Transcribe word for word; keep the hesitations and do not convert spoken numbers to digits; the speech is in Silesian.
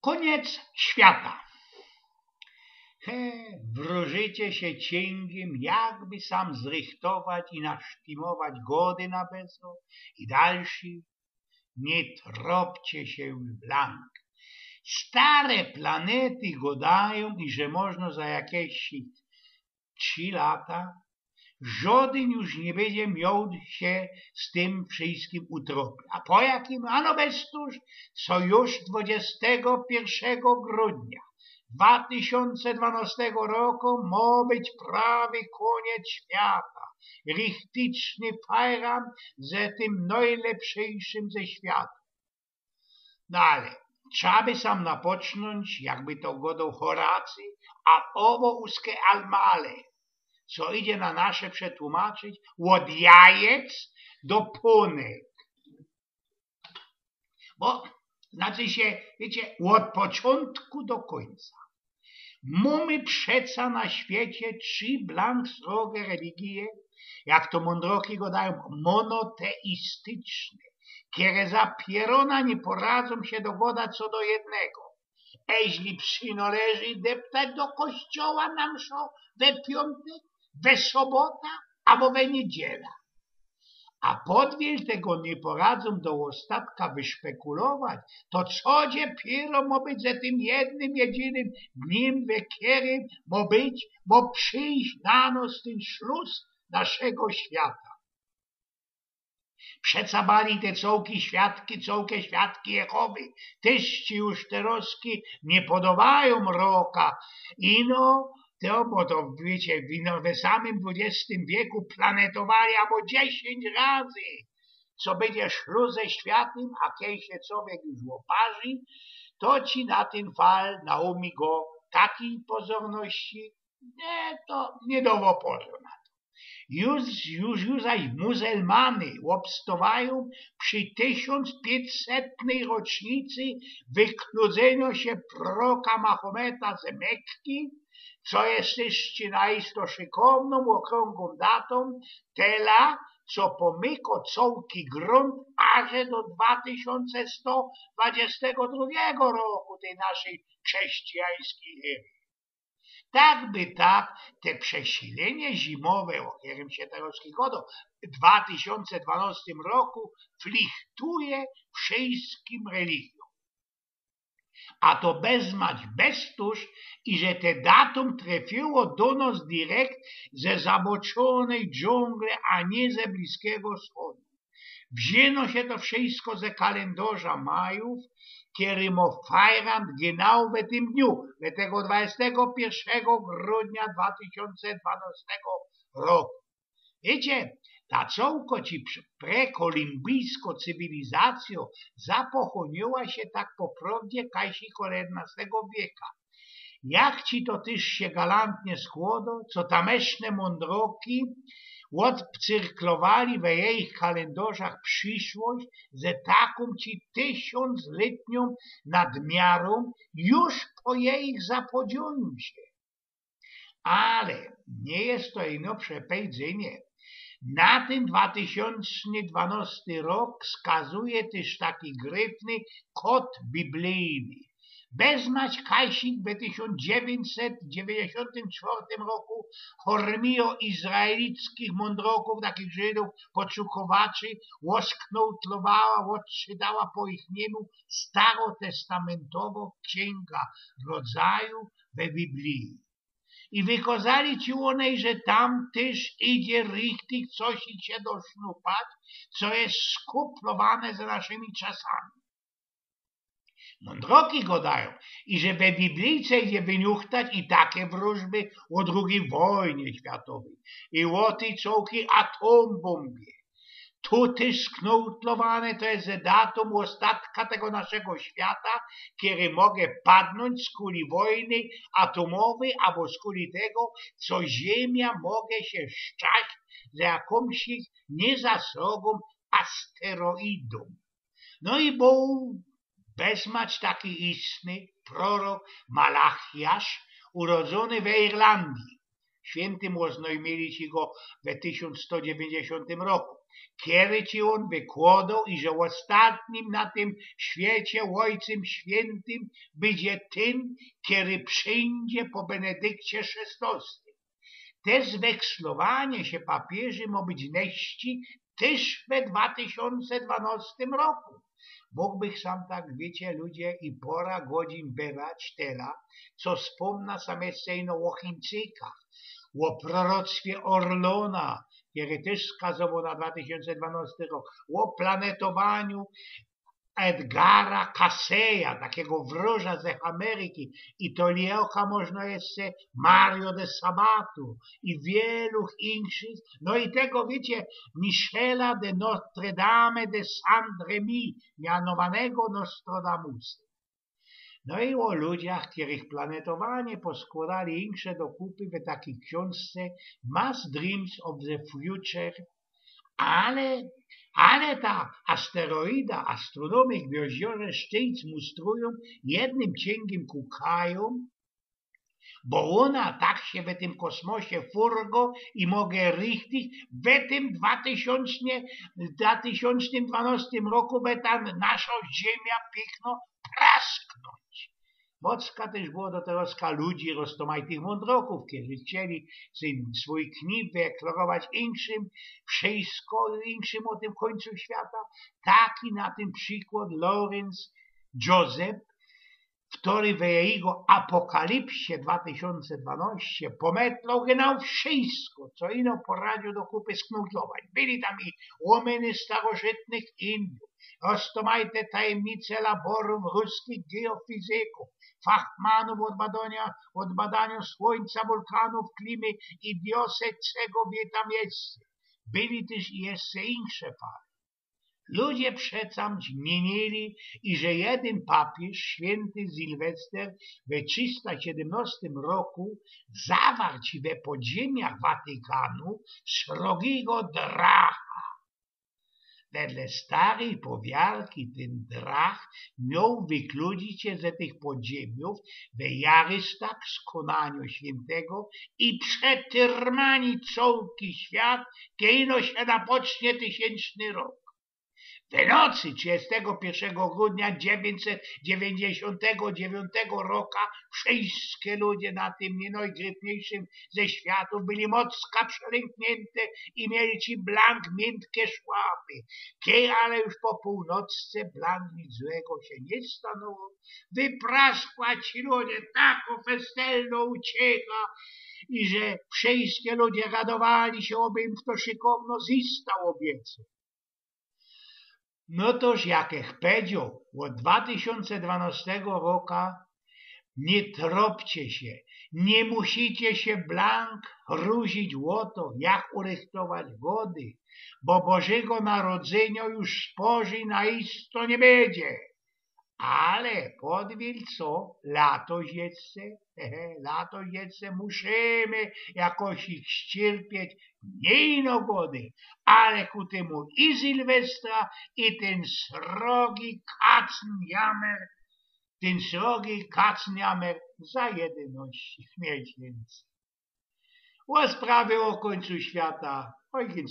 Kōniec świata. He, wrōżycie sie ciyngiym, jakby sam zrychtować i nasztimować gody na bezo i dalsi. Niy tropcie sie już w lang. Stare planety godajōm, iże można za jakeś trzi lata żodyn już niy bydzie mioł sie z tym wszyjskim utropić. A po jakim? Ano bez tōż, co już dwudziestego piyrszego grudnia dwa tysiōnce dwanostego roku mo być prawie kōniec świata. Richticzny fajran ze tym nojlepszyjszym ze świata. No ale trza by sam napocznōńć, jakby to godoł Horacy, a owo uske almale, co idzie na nasze przetłumaczyć, ôd jajec do pōnek. Bo, znaczy sie, wiycie, ôd poczōntku do kōńca. Mōmy przeca na świecie trzi blank sroge religije, jak to mōndroki godajōm, monoteistyczne, kere za pierōna niy poradzōm sie dogodać co do jednego. Eźli przinŏleży deptać do kościoła na mszŏ we piōntek, we sobota abo we niydziela. A podwiel tego niy poradzōm do ôstatka wyszpekulować, to co dopiyro mo być ze tym jednym jedynym dniym, we kerym mo być, mo przijś na nos tyn śluz naszego świata. Przeca bali te cołki świadki, cołke świadki Jehowy, tyż ci już te roki niy podŏwajōm roka. Ino, to, bo to wiycie, ino we samym dwudziestym wieku planetowali abo dziesiyńć razy, co bydzie śluz ze światym, a kej sie cowiek już ôparzy, to ci na tyn fal naōmi go takij pozorności, niy, to niy dŏwŏ pozoru na to. Już, już, już zaś muzelmany ôbstŏwajōm przi tysiōnc piyńćsetnyj rocznicy wykludzynio sie proroka Mahometa ze Mekki, co je jeszcze naisto szykownyj, ôkrōngłōm datōm, tela, co pomyko cołki grunt aże do dwa tysiōnce sto dwudziestego drugigo roku tyj naszyj chrześcijańskij ery. Tak by tak, te przesilynie zimowe, ô kerym sie teroz godŏ, w dwa tysiōnce dwanŏstym roku flichtuje wszyjskim religijōm. A to bezmać bez tōż, iże te datōm trefiyło do nos direkt ze zaboczōnyj dżungle, a niy ze Bliskigo Wschodu. Wziyno sie to wszyjsko ze kalendŏrza Majōw, kery mo fajran genau we tym dniu, we tego dwudziestego piyrszego grudnia dwa tysiōnce dwanŏstego roku. Wiycie, ta cołkŏ ci prze-, prekōlumbijsko cywilizacyjŏ zapochōniła sie tak po prŏwdzie kajsik ôd jedynŏstego wieka. Jak ci to tyż sie galantnie skłŏdŏ, co tameczne mōndroki ôdcyrklowali we jejich kalendŏrzach prziszłość ze takōm ci tysiōnc lytniōm nadmiarōm już po jejich zapodziōniu sie. Ale niy je to ino przepejdzenie. Na tyn dwa tysiōnce dwanŏsty rok wskazuje tyż taki gryfny kod biblijny. Bezmać kajsik we tysiōnc dziewiyńćset dziewiyńćdziesiōntym czwŏrtym roku hormijŏ izraelickich mōndrokōw, takich Żydōw, poszukiwaczy, ôsknōłtlowała, ôdczytała po jichniymu starotestamentowŏ ksiynga Rodzaju we Bibliji. I wykŏzali ci ônej, że tam tyż idzie richtig coś sie dosznupać, co je skuplowane z naszymi czasami. Mōndroki godajōm, iże we Biblijce idzie wyniuchtać i take wrōżby ô drugij wojnie światowyj, i ô tyj cołkij atombombie. Tu tyż sknōłtlowane to je ze datōm ôstatka tego naszego świata, kery moge padnōńć skuli wojny atomowyj abo skuli tego, co Ziymia moge sie szczaść ze jakōmś niyzasorgōm asteroidōm. No i bōł bezmać taki istny prorok Malachijasz, urodzōny we Irlandii. Świyntym ôznojmiyli ci go we tysiōnc sto dziewiyńćdziesiōntym roku. kiery ci ôn wykłŏdoł, iże ôstatnim na tym świecie Ôjcym Świyntym bydzie tyn, kery prziydzie po Benedykcie szesnŏstym. Te zwekslowanie sie papiyży mŏ być neszci tyż we dwa tysiōnce dwanŏstym roku. Mōgbych sam, tak wiycie, ludzie, i pora godzin byrać tela, co spōmna sam jeszcze ino ô Chińczykach, ô proroctwie Orlona, kery tyż skazowoł na dwa tysiōnce dwanŏsty rok, ô planetowaniu Edgara Caseya, takigo wrŏża ze Ameryki, i to Lioka, możno jeszcze Mario de Sabatu i wielu inkszych. No i tego, wiycie, Michela de Notre Dame de Saint-Remy, mianowanego Nostradamusym. No i ô ludziach, kerych planetowanie poskłŏdali insze dokupy we takij ksiōnżce Mass Dreams of the Future. Ale, ale ta asteroida, astronōmy gwiŏździŏrze szczyjc mustrujōm, jednym ciyngiym kukajōm, bo ôna tak sie we tym kosmosie furgo i może richtig we tym dwa tysiōncznym, dwa tysiōncznym dwanŏstym roku we ta naszŏ Ziymia piykno prasknōńć. Mocka tyż było do terŏzka ludzi roztōmajtych mōndrokōw, kerzy chcieli swōj kniw wyeklerować inkszym, wszysko inkszym ô tym kōńcu świata, taki na tym przikłŏd Lorenz Joseph, kery we jego Apokalipsie dwa tysiōnce dwanŏście pometloł genau wszysko, co ino poradziył do kupy sknujtować. Byli tam i łōmyny starożytnych Indiōw, roztōmajte tajymnice laborōw ruskich geofizykōw, fachmanōw ôd badaniŏ, ôd badaniŏ słōńca, wulkanōw, klimy i Dios wie czego tam jeszcze. Byli tyż i jeszcze insze pary. Ludzie przecam zmiynili, iże jedyn papiyż, świynty Sylwester, we trzysta siedymnŏstym roku zawarł we podziymia Watykanu srogigo dracha. Wedle staryj powiadki tyn drach mioł wykludzić sie ze tych podziymiyōw we jarysta Skōnaniŏ Świyntego i przetyrmanić cołki świat, kej ino sie napocznie tysiynczny rok. We nocy trzidziestego piyrszego grudnia dziewiyńćset dziewiyńćdziesiōntego dziewiyntego roka wszyjske ludzie na tym nojgrypniejszym ze światōw byli mocka przelynkiynte i mieli ci blank miyntke szłapy. Kej ale już po pōłnocce blank nic złego sie niy stanōło, wypraskła ci ludzie takŏ festelnŏ uciecha, iże wszyjske ludzie radowali sie, ôby im fto szykowno zista ôbiecoł. No tōż, jak ech pedzioł, ôd dwa tysiōnce dwanŏstego roka niy tropcie sie, niy musicie sie blank ruzić ô to, jak urychtować gody, bo Bożygo Narodzyniŏ już spożyj na isto niy bydzie. Ale podwiel co, latoś jeszcze, he, he, latoś jeszcze musimy jakoś ich ściyrpieć, niy ino gody, ale ku tymu i Sylwestra, i tyn srogi kacnjamer, tyn srogi kacnjamer za jedynŏście miesiyncy. Ô sprawie ô kōńcu świata, ôj,